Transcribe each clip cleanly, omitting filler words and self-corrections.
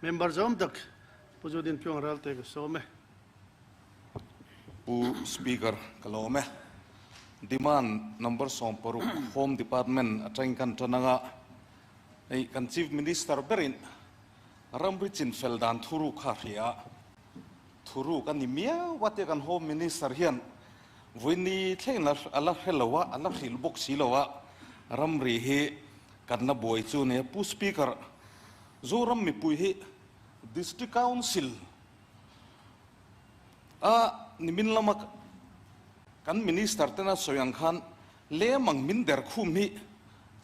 Member zawm tak Pu Zudin Tluang Ralte ka sawm e. Pu Speaker, ka lawm e. Demand number 16 Home Department atangin kan tan anga hei kan Chief Minister berin ramri chinfel dan thuruk kha a hria a, thuruk a ni miau a tia kan Home Minister hian vawiin thlengin a la hre lo a, a la hrilh bawk si lo a, ramri hi kan la buai chu a nia. Pu Speaker, Zoram mipui hi District Council a nimin lama kan Minister tena sawi ang khan lem ang min der khum hi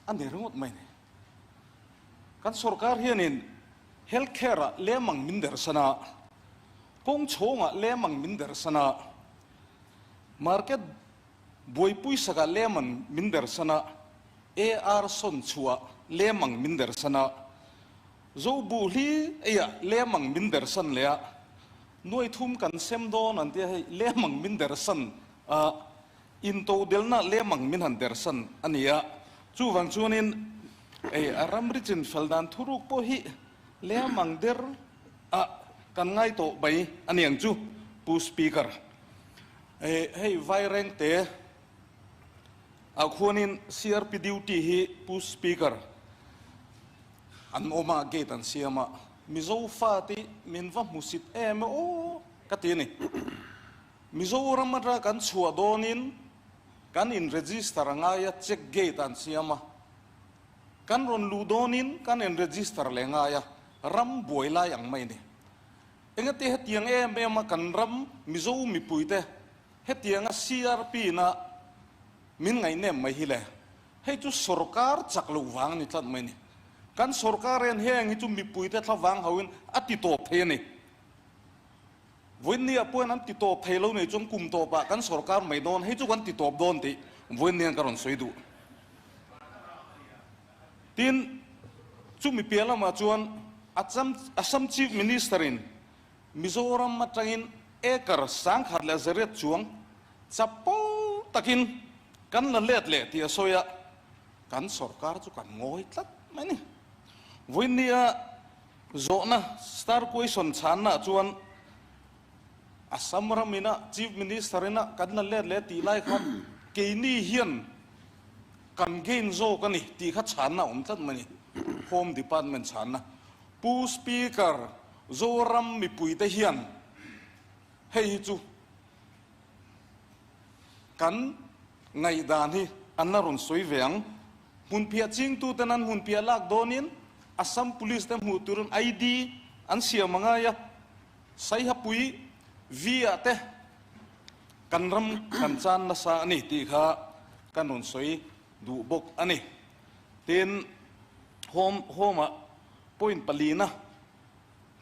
a ni ringawt mai ni. Kan sorkar hianin Health Care ah lem ang min der san a, kawng chhawng ah lem ang min der san a, market buaipui sak ah lem ang min der san a, AR sawn chhuah ah lem ang min der san a, Zo buh hli eiah lem ang min der san leh a, nuai thum kan sem dawn an tia hei lem ang min der san a, intodelna lem ang min han der san a ni a, chuvang chuanin ei a ramri chin fel dan thuruk pawh hi lem ang der a kan ngai tawh mai a ni ang chu Pu Speaker. Ei hei Vairengte ah khuanin CRP duty hi Pu Speaker An awm a, gate an siam a, Mizo fate min va hmusit em e aw ka ti a ni. Mizoram atanga kan chhuah dawnin kan in register a ngai a, check gate an siam a, kan rawn luh dawnin kan in register leh ngai a, ram buai lai ang mai a ni. Engati hetiang em em a kan ram Mizo mipuite hetianga CRP na min ngaihnem mai hi le. Hei chu sorkar chak loh vang a ni tlat mai a ni. Kan sorkar hian heng hi chu mipuite thla vang hoin a ti tawp thei a ni. Vawiinniah pawhin an ti tawp thei lo nei chuan kum tawpah kan sorkar mai dawn, hei chu kan ti tawp dawn tih vawiinnian ka rawn sawi duh. Tin, chumi piah lamah chuan Assam Chief Minister-in Mizoram atangin acre 1800 chuang chapo takin kan la let leh tih a sawi a, kan sorkar chu kan ngawi tlat mai a ni. Vawiinnia zawhna star question chhannaah chuan Assam ram ina Chief Minister ina kan la let leh tih lai khan keini hian kan gain zawk a ni tih kha chhanna a awm tlat mai a ni, Home Department chhanna. Pu Speaker, Zoram mipuite hian hei hi chu kan ngaihdan hi an la rawn sawi ve ang. Hmunphiah chingtuten an hmunphiah lak dawnin Assam Police te hmuh turin ID an siam a ngai a, Saihapui V-ah te kan ram kan chan nasa a ni tih kha kan rawn sawi duh bawk a ni. Tin, home home-ah point palina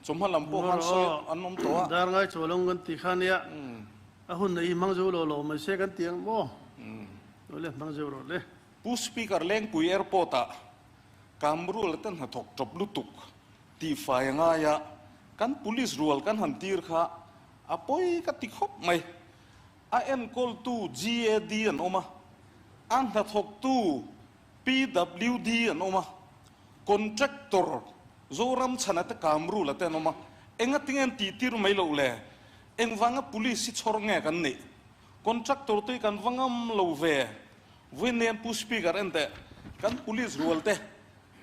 chawhma lam pawh khan sawi an awm tawh a. Dar ngai chaw lawng kan ti kha nia, a hun na i hmang zo lo lo mai se kan ti ang maw? Awle hmang zo rawh le. Pu Speaker, Lengpui Airport-ah Kamrul te hnathawk tawp lutuk tihfai a ngai a, kan police rual kan han tir kha a pawi ka ti khawp mai. A enkawltu GAD an awm a, a hnathawktu PWD an awm a, contractor Zoramchhana te Kamrula te an awm a, engatinge an tihtir mai loh le? Engvanga police hi chhawr nge kan nih? Contractor te hi kan va ngam lo ve. Vawiin Pu Speaker en teh, kan police rual te,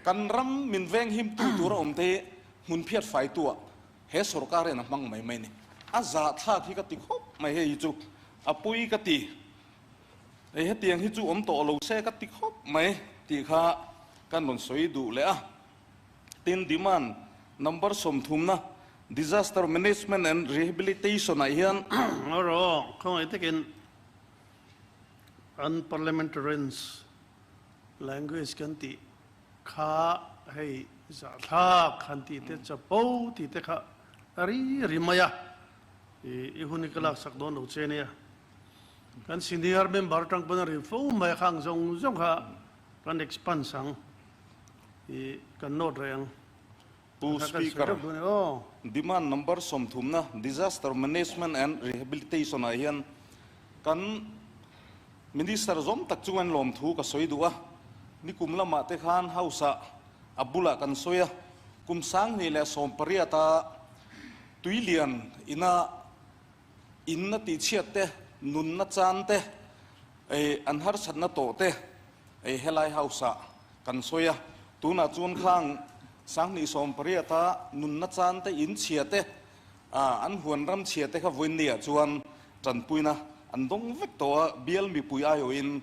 kan ram min venghimtu tura awm te hi hmun phiat faitu-ah He sorkar hian a hmang mai mai a ni. A zahthlak hi ka ti khawp mai hei hi chu a pawi ka ti. Hei hetiang hi chu awm tawh lo se ka ti khawp mai tih kha kan rawn sawi duh leh a. Tin, demand number 30na Disaster Management and Rehabilitation ah hian. Erawh khawngaih takin unparliamentarians language kan tih Kha hei zahthlak han tih te chapo tih te kha a ri ri mai a, i hun hi ka laksak dawn lo che nia. Kan senior member atang pawn a ri fo mai a, khang zawng zawng kha kan expanse ang, i kan note reh ang. Pu Speaker, Demand number 30na Disaster Management and Rehabilitation ah hian kan Minister zawm tak chuan lawmthu ka sawi duh a, nikum lamah te khan House ah a bulah kan sawi a, Kum 2018 a tuilian ina in na tihchhiat te, nunna chan te, an harsatna tawh te helai house ah kan sawi a. Tunah chuan khang 2018 a nunna chan te, in chhia te, an huan ram chhia te kha vawiinniah chuan tanpuina an dawng vek tawh a, bial mipui aiawhin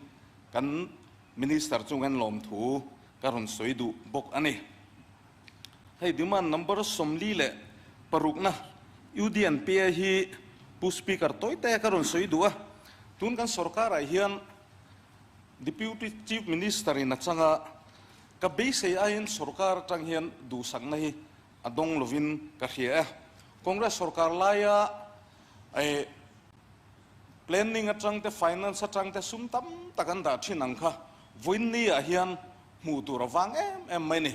kan Minister chung hian lawmthu ka rawn sawi duh bawk a ni. Hei demand number 46na UDNPA hi Pu Speaker tawite ka rawn sawi duh a, tun kan sorkarah hian Deputy Chief Minister in a chang a, ka beisei aiin sorkar atang hian duhsakna hi a dawng lovin ka hria e. Congress sorkar laia Planning atang te finance atang te sum tam tak an dah thin ang kha vawiinni ah hian hmuh tur a vang em em mai ni.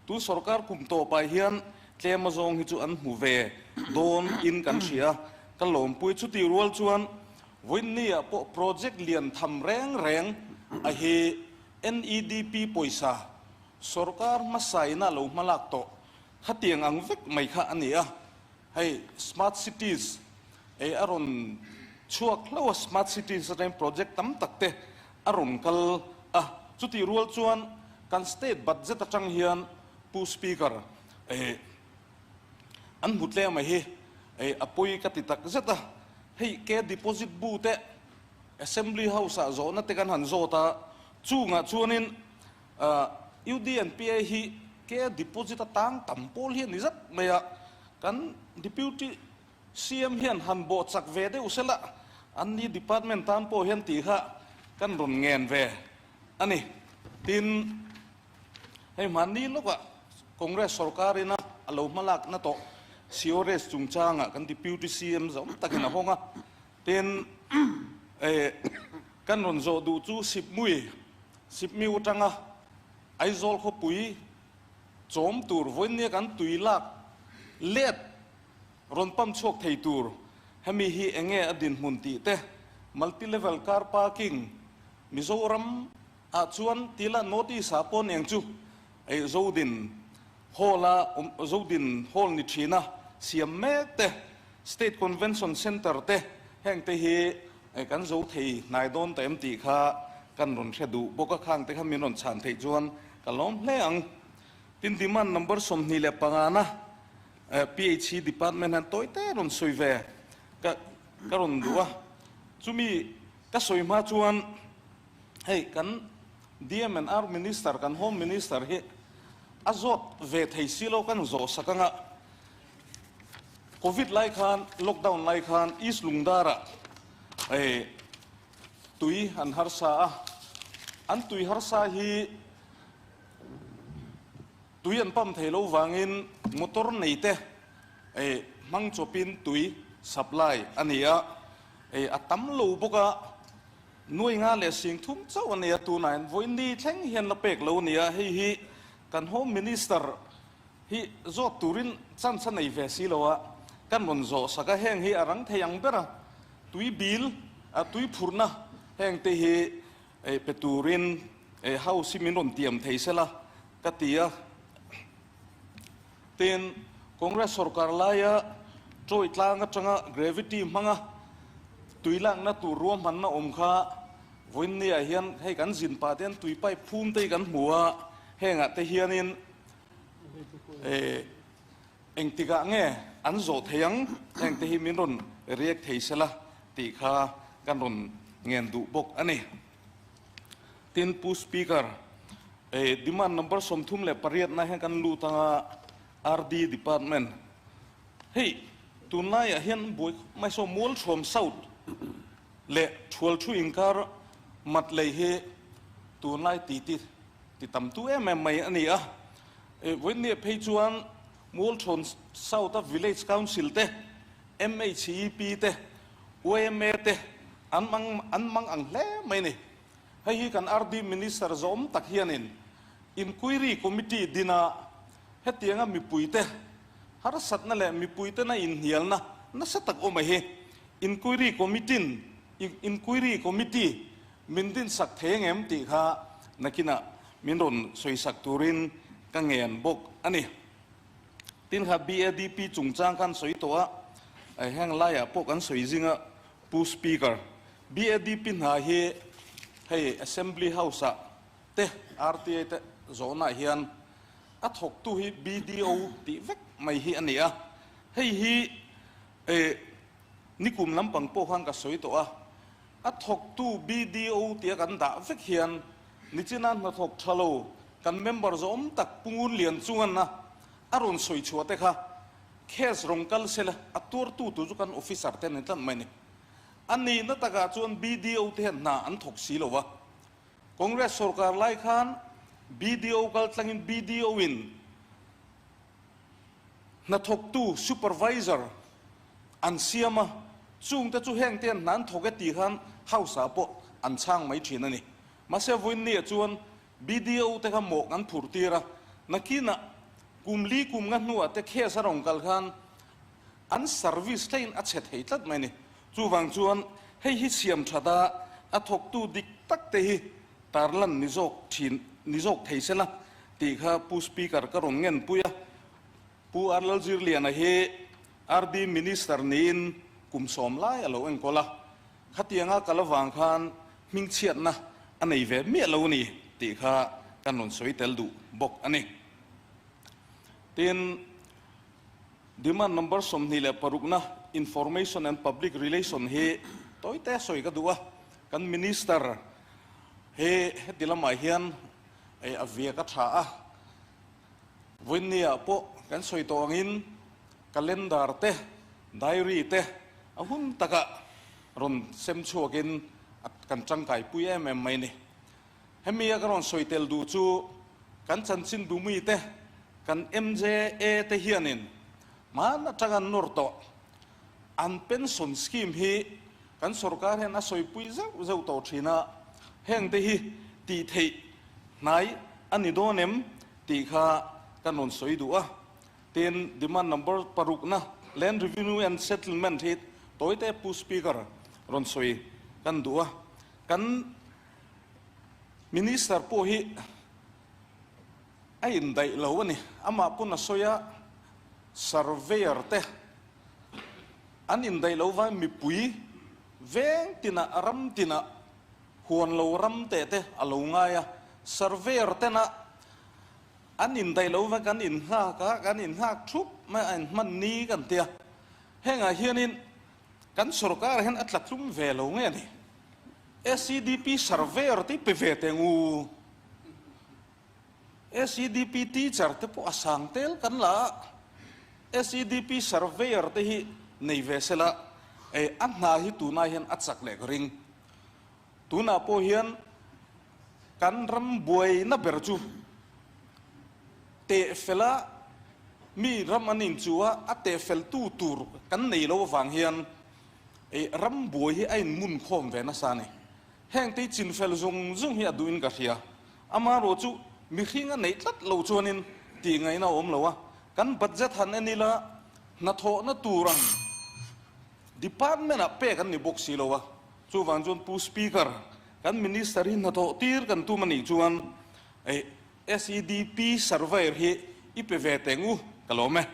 Tun sorkar kum tawpah hian tlem azawng hi chu an hmu ve dawn in kan hria. Ka lawmpui chutih rual chuan vawiinni ah pawh project lian tham reng reng a hi NEDP pawisa sorkar hmasa ina lo hmalak tawh khatiang ang vek mai kha a ni a. Hei smart cities ei a rawn chhuak hlauh a, smart cities atangin project tam tak te a rawn kal a, chutih rual chuan kan state budget atang hian Pu Speaker ei an hmu tlem a hi ei a pawi ka ti tak zet a, hei ke deposit bu te Assembly House ah zawhna te kan han zawt a, chungah chuanin UDNPA hi ke deposit atang tam pawl hi a ni zat mai a, kan Deputy CM hian han bawh chak ve deuh sela an ni department tan pawh hian tih kha kan rawn ngen ve a ni. Tin, hei hmanni lawkah Congress sorkarina a lo hmalakna tawh CORES chungchangah kan Deputy CM zawm takin a hawng a, tin, kan rawn zawh duh chu Sipmui Sipmiu atanga Aizawl khawpui chawm tur vawinia kan tui lak let rawn pump chhuak thei tur hemi hi enge a dinhmun tih te, multi level car parking Mizoram ah chuan tila North East ah pawh eng chu ei Zodin Hall a awm Zodin Hall ni thina siam mek te, State Convention Centre te heng te hi Kan zo thei hnai dawn ta em tih kha kan rawn hre duh bawk a, khang te kha min rawn chhan theih chuan ka lawm hle ang. Tin, demand number 25 na PHE department hian tawi te rawn sawi ve ka ka rawn duh a, chumi ka sawi hma chuan hei kan DMNR minister kan home minister hi a zawt ve thei si lo kan zawh sak anga, Covid lai khan, lockdown lai khan East Lungdara eh tui an harsa a, an tui harsa hi tui an pump thei lo vangin motor nei te eh hmang chawpin tui supply a ni a, eh a tam lo bawk a, nuai nga leh sing thum chauh a ni a, tunah hian vawiin thleng hian la pek lo a ni a, hei hi kan Home Minister Hi zawt turin chance a nei ve si lo a, kan rawn zawh sak a, heng hi a rang thei ang ber a, tui bil, tui phurhna heng te hi pe turin house hi min rawn tiam thei sela ka ti a. Tin, Congress sorkar laia Troy tlang atanga gravity hmanga tui lakna tur ruahmanna awm kha vawiinniah hian hei kan zin pah te hian tui pipe phum te hi kan hmu a, hengah te hianin Engtikah nge an zawh thei ang? Heng te hi min rawn react thei sela tih kha kan rawn ngen duh bawk a ni. Tin, Pu Speaker, demand number 38 na hian kan lut anga RD department hei tunlaiah hian buai khawp mai saw Mualthuam South leh Thualthu inkar mat lei hi tunlai titi Ti tam tu em em mai a ni a. Vawiinniah phei chuan Mualthawn South a Village Council te, MHEP te, YMA te an mang an mang ang hle mai a ni. Hei hi kan RD Minister zawm tak hianin Inquiry Committee dina hetianga mipuite harsatna leh mipuitena inhnialna nasa tak awm a hi Inquiry Committee-in Inquiry Committee Min dinsak thei angem tih kha nakinah min rawn sawisak turin ka ngen bawk a ni. Tin kha BADP chungchang khan sawi tawh a, heng laiah pawh kan sawi zing a, Pu Speaker, BADP hna hi hei Assembly House ah te RTA te zawhnaah hian a thawktu hi BDO tih vek mai hi a ni a, hei hi nikum lampang pawh khan ka sawi tawh a, A thawktu BDO tia kan dah vek hian nichina hnathawk tha lo kan member zawm tak Pu Ngun Lian chungan a a rawn sawi chhuah te kha case rawn kal sela a tuartu tur chu kan officer te an tlat mai ni. A nihna takah chuan BDO te hian hna an thawk si lo va. Congress sorkar lai khan BDO kal tlangin BDO in Hnathawktu, supervisor, an siam a, chungte chu hengte an hna an thawk e tih khan house ah pawh an chhang mai thin a ni. Mahse vawiinni ah chuan BDO te kha mawh kan phurh tir a, nakinah kum li kum nga hnuah te case a rawn kal khan an service thlengin a chhe thei tlat mai a ni. Chuvang chuan hei hi siam that a, a thawktu dik tak te hi tarlan ni zawk thin ni zawk thei se la tih kha Pu Speaker ka rawn ngen pui a. Pu Arlalzirliana hi RD Minister niin kum sawm lai a lo enkawl a, khatianga kal avang khan hmingchhiatna a nei ve miah lo a ni tih kha kan rawn sawi tel duh bawk a ni. Tin, demand number 26na Information and Public Relation hi tawite sawi ka duh a, kan Minister hi heti lamah hian a viak a tha a. Vawiinniah pawh kan sawi tawh angin calendar te, diary te a hun takah rawn sem chhuakin kan tangkaipui em em mai a ni. Hemi a ka rawn sawi tel duh chu kan chanchin bumi te, kan MJA te hianin hman atanga an nawr tawh an pension scheme hi kan sorkar hian a sawipui zeuh zeuh tawh thin a, heng te hi tih theih hnai a ni dawn em tih kha kan rawn sawi duh a. Tin, demand number parukna Land Revenue and Settlement hi tawite Pu Speaker rawn sawi kan duh a. Kan Minister pawh hi a indaih lo a ni. Amah pawn a sawi a, surveyor te an indaih lo vai mipui veng tinah ram tinah huan lo ram teh te a lo ngai a, surveyor tena an indaih lo va kan innghak a, kan innghak thup mai a, inhman ni kan tia. Hengah hianin kan sorkar hian a tla tlum ve lo nge ni? SEDP surveyor te hi pe ve teh ngu. SEDP teacher te pawh a sang tel kan la a, SEDP surveyor te hi nei ve sela, a hna hi tunah hian a chak leh ka ring. Tunah pawh hian kan ram buaina ber chu tehfela mi ram an inchu a, a tehfeltu tur kan nei lo avang hian ram buai hi a inmun khawm ve nasa a ni. Heng te hi chinfel zung zung hi a duhin ka hria. Amaherawh chu mihring a neih tlat lo chuanin tih ngaihna a awm lo a, kan budget han en ila hnathawhna tur ang Department ah pek an ni bawk si lo a, chuvang chuan Pu Speaker, kan Minister hi hnathawh tir kan tum a nih chuan SEDP surveyor hi i pe ve teng u, ka lawm e.